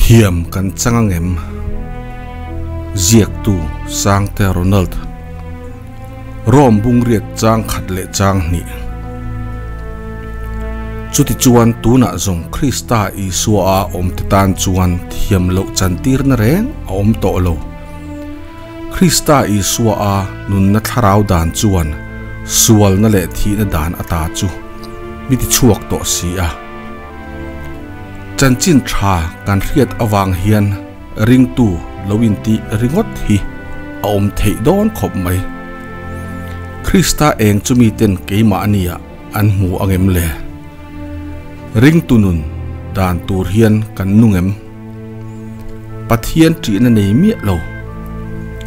Thiam kan chang angem? Ziaktu Sangte Ronald Rome bungriat chang khat leh chang hnih. Chutichuan tunah zawng Krista Isua a awmte tan chuan thiam loh chantirna reng a awm tawh lo. Krista Isua a nunna thlarau dan chuan sualna leh thihna dan ata chu mi tichhuak tawh si a. Chanchin tha kan hriat avang hian ringtu lo intih ringawt hi a awm theih dawn khawp mai. Krista eng chu miten keimahniah an hmu angem le? Ringtu nun dan tur hian kan nung em? Pathian ṭihna nei miah lo.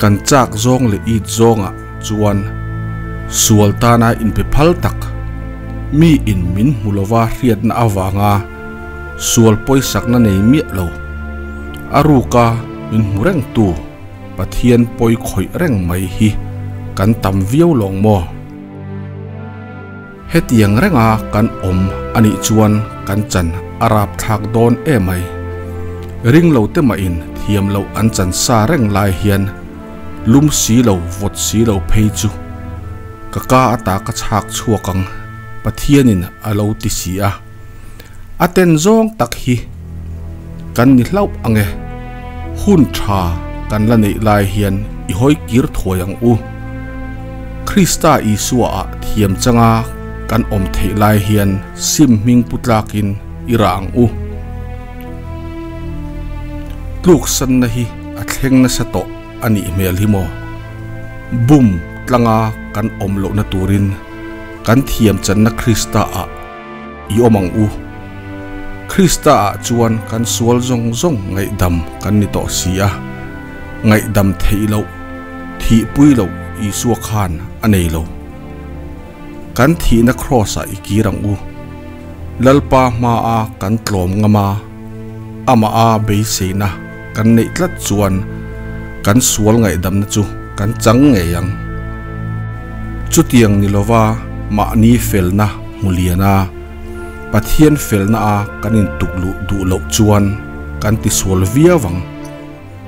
Kan chak zawng leh it zawngah chuan sual tana inpe phal tak, mi in min hmu lova hriatna avanga sual pawisakna nei miah lo, a ruka min hmu rengtu Pathian pawi khawih reng mai hi kan tam viau lawng maw? Hetiang renga kan awm a nih chuan kan chan a rap thlak dawn emai. Ring lo te mahin thiam loh an chan sa reng lai hian lum si lo vawt si lo phei chu ka ka ata ka chhak chhuak ang Pathianin a lo ti si a. A ten zawng tak hi kan ni hlauh ang e. Hun tha kan la neih lai hian i hawi kir thuai ang u. Krista Isua ah thiam changa kan awm theih lai hian sim hming pu tlakin i rah ang u. Tluk sanna hi a thleng nasa tawh a nih hmel hi maw? Bum tlanga kan awm lohna turin kan thiam channa Krista ah I awm ang u. Krista ah chuan kan sual zawng zawng ngaihdam kan ni tawh si a, ngaihdam theih loh, thihpui loh Isua khan a nei lo. Kan thihna Kraws ah i kir ang u. Lalpa hma a kan tlawm ngam a, amah a beiseina kan neih tlat chuan kan sual ngaihdamna chu kan chang ngei ang. Chutiang ni lova mahni felna hmu lian a, Pathian felna a kan intukluh duh loh chuan kan tisual viau ang.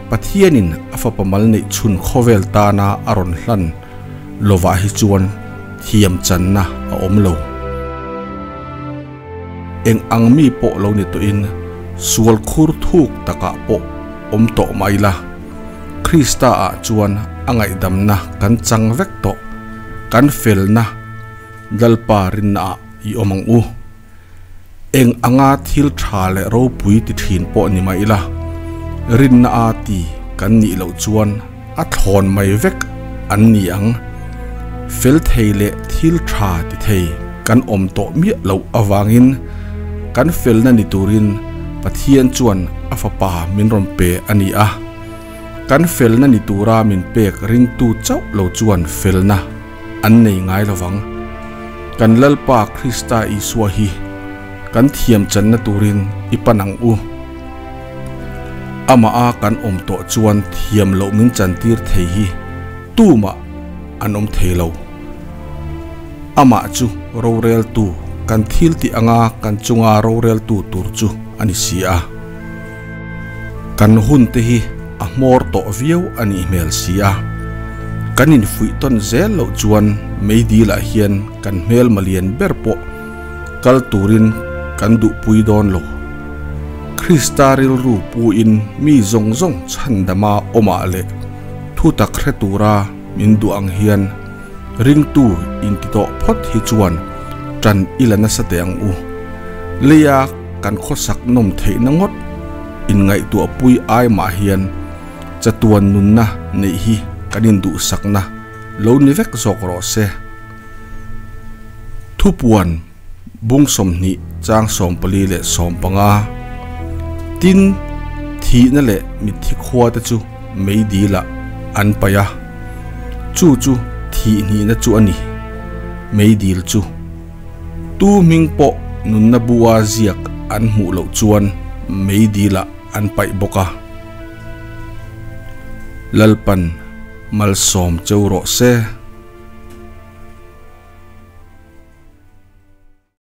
Pathianin a fapa mal neih chhun khawvel tana a rawn hlan lovah hi chuan thiam channa a awm lo. Eng ang mi pawh lo ni tawhin sual khur thuk takah pawh awm tawh mai la, Krista ah chuan a ngaihdamna kan chang vek tawh, kan felna Lalpa rinna ah i awm ang u. Eng anga thil tha leh ropui ti thin pawh ni mai ila, rinna a ti kan nih loh chuan a thlawn mai vek an ni ang. Fel thei leh thil tha ti thei kan awm tawh miah loh avangin kan felna ni turin Pathian chuan a fapa min rawn pe a ni a. Kan felna ni tura min pek ringtu chauh lo chuan felna an nei ngai lovang. Kan Lalpa Krista Isua hi kan thiam channa turin i pan ang u. Amah a kan awm tawh chuan thiam loh min chantir thei hi tumah an awm thei lo. Amah chu roreltu kan thil tih anga kan chunga roreltu tur chu a ni si a. Kan hun te hi a hmawr tawh viau a nih hmel si a, kan infuih tawn zel loh chuan meidil ah hian kan hmelma lian ber pawh kal turin kan duhpui dawn lo. Krista rilru puin mi zawng zawng chhandama awmah leh thutak hre tura min duh ang hian ringtu inti tawh phawt hi chuan ṭan i la nasa teh ang u. Leia kan khawsak nawm theihna ngawt inngaihtuahpui ai mah hian chatuan nunna neih hi kan induhsakna lo ni vek zawk rawh se. Thupuan bung 20 chang 14 leh 15 Tin, thihna leh mitthi khua te chu meidil ah an paih a, chu chu thihhnihna chu a ni, meidil chu. Tu hming pawh nunna bua ziak an hmuh loh chuan meidil ah an paih bawk a. Lalpan malsawm cheu rawh se.